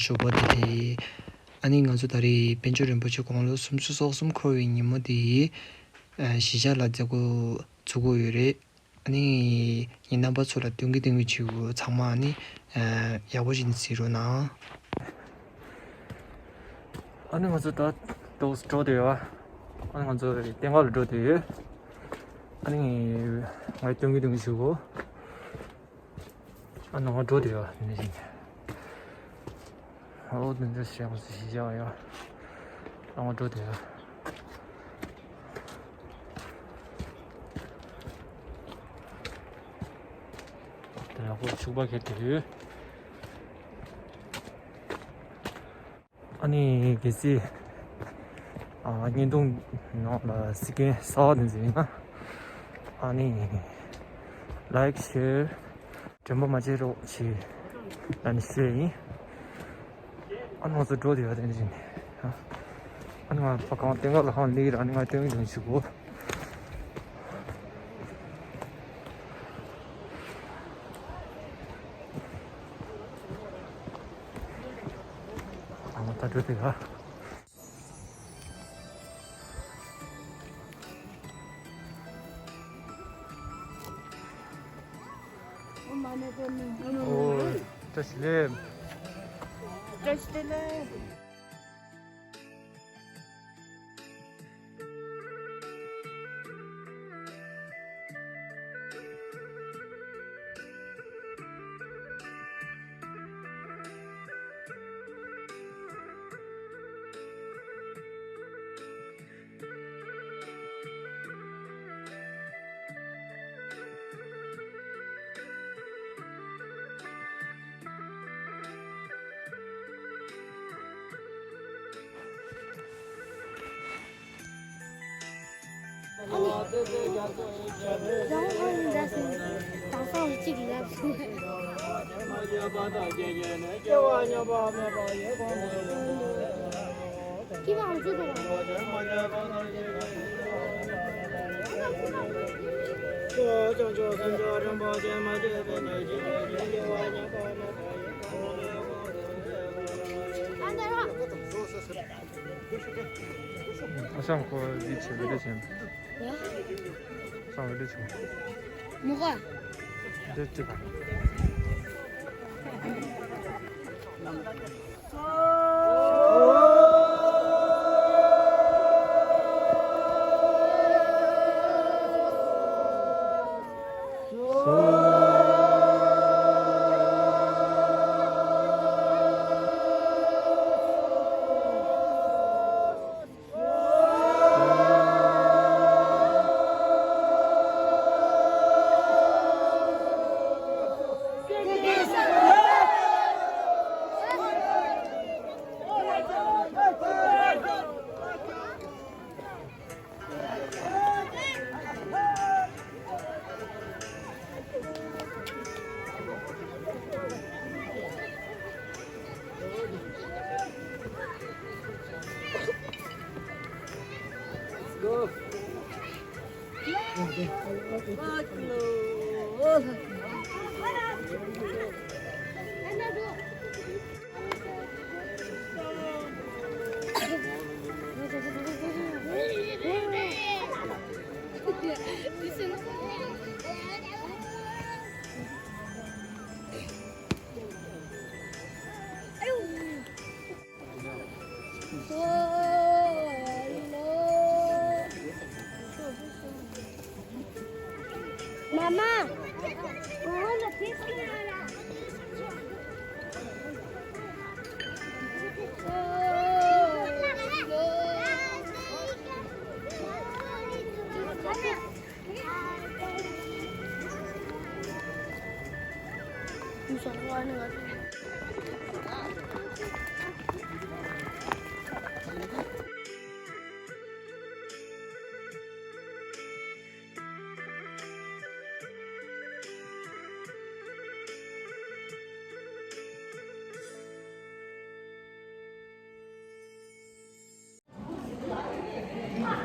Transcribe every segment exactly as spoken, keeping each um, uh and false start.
ཞོགས་པ་བདེ་ལེགས། ཨ་ནི་ང་ཚོ་ད་རེས་དཔལ་འབྱོར་རིན་པོ་ཆེ་དགུང་ལོ་སུམ་ཅུ་སོ་གསུམ་འཁོར་བའི་ཉིན་མོ་དེ་ཡི་གཞིས་ཆགས་ལ་མཛད་སྒོ་ཚུགས་ཀྱི་ཡོད་རེད། ཨ་ནི་ངའི་རྣམ་པ་ཚོ་ལ་སྟོན་གི་སྟོན་གི་བྱེད་དགོས། ཚང་མ་ཨ་ནི་ཡག་པོ་ཞིག་གཟིགས་རོགས་གནང་། ཨ་ནི་ང་ཚོ་ད་ཏོག་ཙམ་འགྲོ་བསྡད་ཡོད། ཨ་ནི་ང་ཚོ་རྟེན་ཁ་ལ་འགྲོ་བསྡད་ཡོད། ཨ་ནི་ངས་སྟོན་གི་སྟོན་གི་བྱེད་དགོས། ཨ་ནི་ང་འགྲོ་བསྡད་ཡོད་ནི་ཞིག་ཨོ་དེ་འདྲ་ཞིག་ཡང་ཞིག་བཞག་ཡོད། ཨ་ང་འགྲོ་བསྡད་ཡོད། དེ་ལ་ཁོ་ཕྱུག་པ་ཁྱེར་ཏེ་ཡོད། ཨ་ནི་གལ་སྲིད་ཨ་བརྙན་ཐུང་ནང་ལ་གཟིགས་མཁན་གསར་པ་དེ་ཚོ་ཡིན་ན། ཨ་ནི་ལའིཀ་ཤེར་དྲན་པ་མ་བརྗེད་རོགས་བྱེད་ལབ་ནས་ཞུ་ཡ་ཡིན། ཨ་ནི་ང་ཚོ་འགྲོ་བསྡད་ཡོད་དེ་འདྲ་ཞིག་ནས། ཨ་ནི་ང་ཕ་གང་སྟེང་ཁ་ལ་ཧང་ལི་ར་ནི་ང་སྟོན་གི་འདུག་ཞུ་གོ། ཨ་ད་འགྲོ་དེ་ག་ཨོ་བཀྲ་ཤིས་བདེ་ལེགས། བཀྲ་ཤིས་བདེ་ལེགས། ཨ་ནི། རང་ཨ་ནི་འདྲ་ཟེར། དེང་སང་གཅིག་ལབ་སོང་། སྐྱེ་བ་ཨ་ཙི་དང་། ཨ་ཞང་ཁོ་འདི་བྱེད་བི་ཌིའོ་བྱེད། ཡ། ཨ་ཞང་བི་ཌིའོ་བྱེད། མོ་ག་འདི་ཅི་དང་།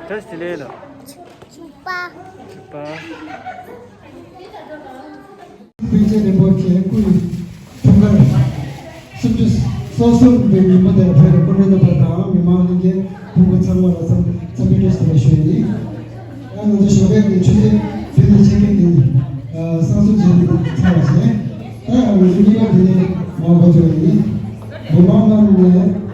བཀྲ་ཤིས་བདེ་ལེགས་ལགས། ཕྱུག་པ། ཕྱུག་པ། པཎ་ཆེན་རིན་པོ་ཆེ་སྐུའི་འཁྲུངས་སྐར་སུམ་ཅུ་ སོ་སོ་བའི་ཉིན་མོ་དེར་བོད་ཀྱི་སྐུ་མགྲོན་རྣམ་པ་དང་མི་མང་ལྷན་རྒྱས་ཕྲུ་གུ་ཚང་མ་ལ་འཚམས་འཚམས་འདྲི་བཀྲ་ཤིས་བདེ་ལེགས་ཞུ་ཡི་ཡིན། ད་ང་ཚོ་ཞོགས་ཀའི་གི་ཆུ་ཚོད་བདུན་དང་ཕྱེད་ཀའི་གི་ཨ་གསང་གསུམ་མཇལ་འཕྲད་ཚར་བ་བྱས། ད་ང་ཚོ་གཉིས་པ་དེ་ནས་མར་འགོ་འཛུགས་ཡིན། མི་མང་རྣམས་ནས།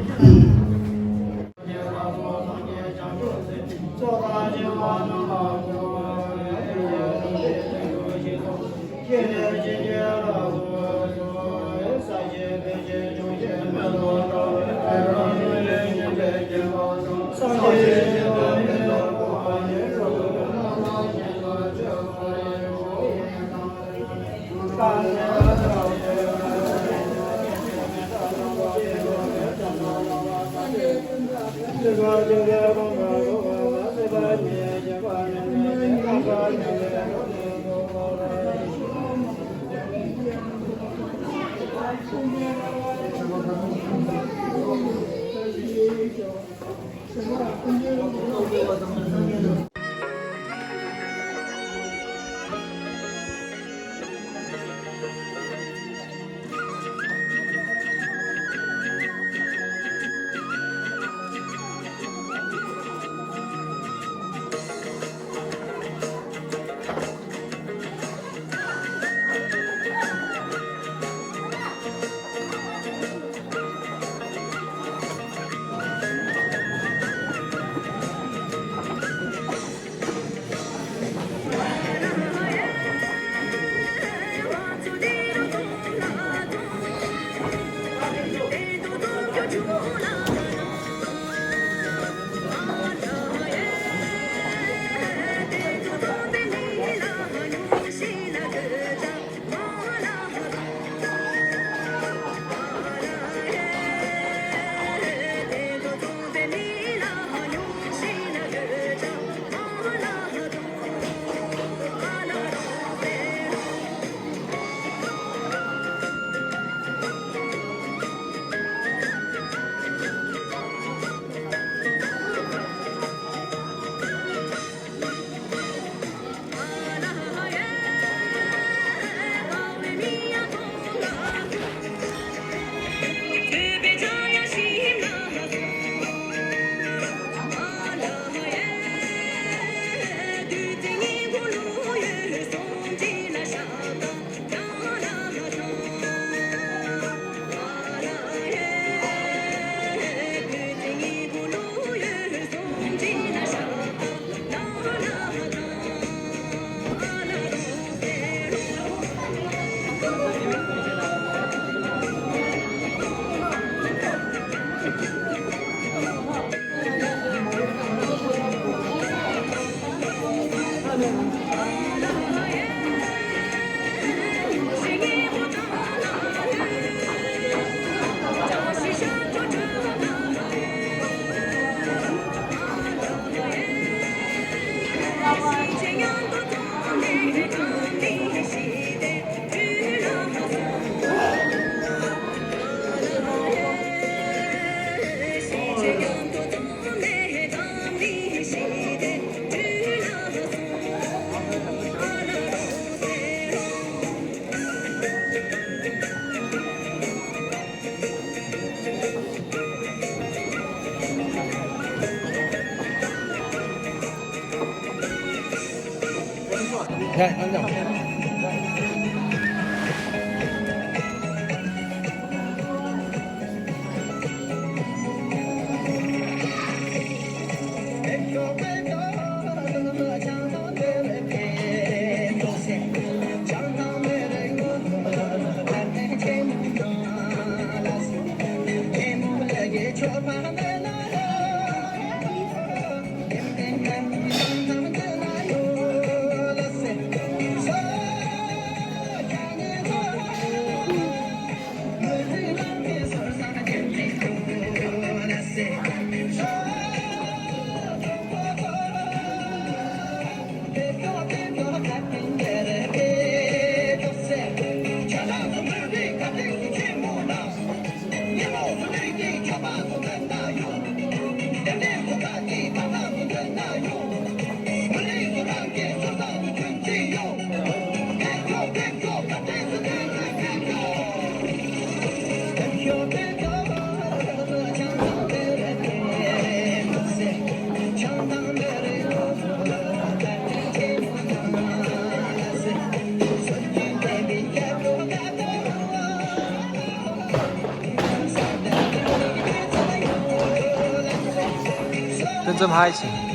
ལྷ་ཆེ།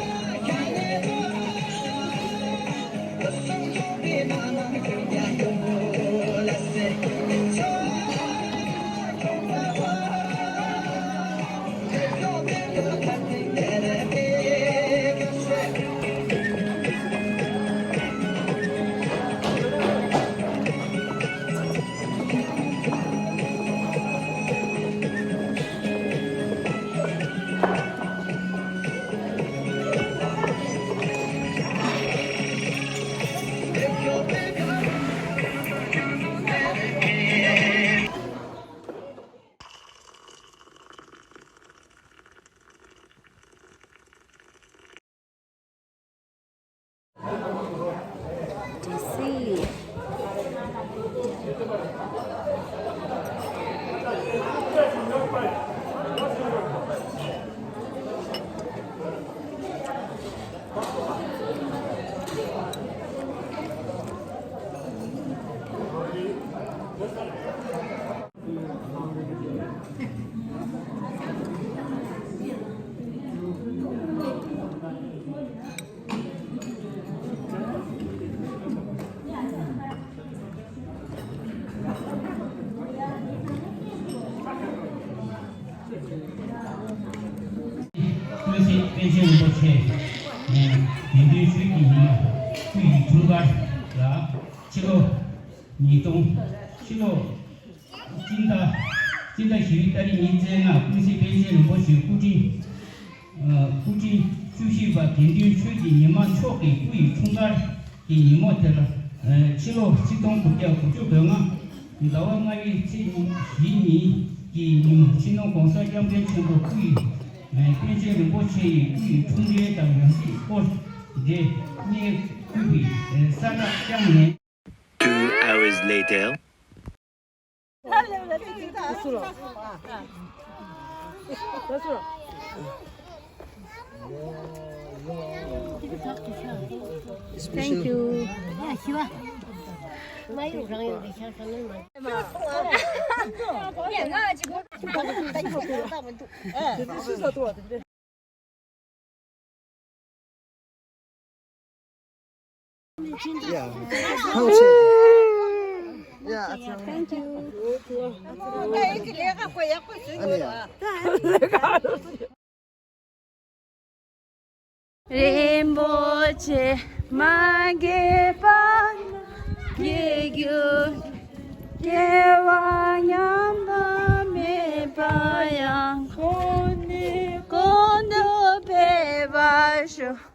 ཀུན་གཟིགས་པཎ་ཆེན་རིན་པོ་ཆེ་དགེ་འདུན་ཆོས་ཀྱི་ཉི་མ་སྐུ་ཡི་འཁྲུངས་སྐར་ལ་ཕྱི་ལོ་ཉིས་སྟོང་ཕྱི་ལོ་སྤྱི་ཟླ་སྤྱི་ཟླ་བཞི་པའི་ཏ་རིག་ཉི་ཤུ་རྩ་ལྔ་ཀུན་གཟིགས་པཎ་ཆེན་རིན་པོ་ཆེའི་སྐུ་ཕྲེང་སྐུ་ཕྲེང་བཅུ་བཞི་པ་དགེ་འདུན་ཆོས་ཀྱི་ཉི་མ་མཆོག་གི་སྐུ་ཡི་འཁྲུངས་སྐར་གྱི་ཉིན་མོ་དེ་ལ་ཕྱི་ལོ་ཆིག་སྟོང་དགུ་བརྒྱ་དགུ་བཅུ་གོ་ལྔ་ཟླ་བ་ལྔ་པའི་ཚེས་བཞི་ཉིན་གྱི་ཉིན་མོ་སྤྱི་ནོར་༸གོང་ས་༸སྐྱབས་མགོན་ཆེན་པོ་སྐུ་ཡི་པཎ་ཆེན་རིན་པོ་ཆེ་ཡི་སྐུ་ཡི་འཁྲུངས་འདས་དང་ཡང་སྲིད་སྐོར་འདྲེ་གཉེར་སྐུ་པའི་གསལ་བསྒྲགས་བསྐྱངས་ནས། Two hours later. Thank you. Yeah. Thank you. Yeah, thank you. རིན་པོ་ཆེ་མ་རྒན་པ་རྒྱལ་གྱུར། རྒྱལ་བ་མཉམ་པ་མེད་པ་ཡང་། གོང་དུ་འཕེལ་བར་ཤོག།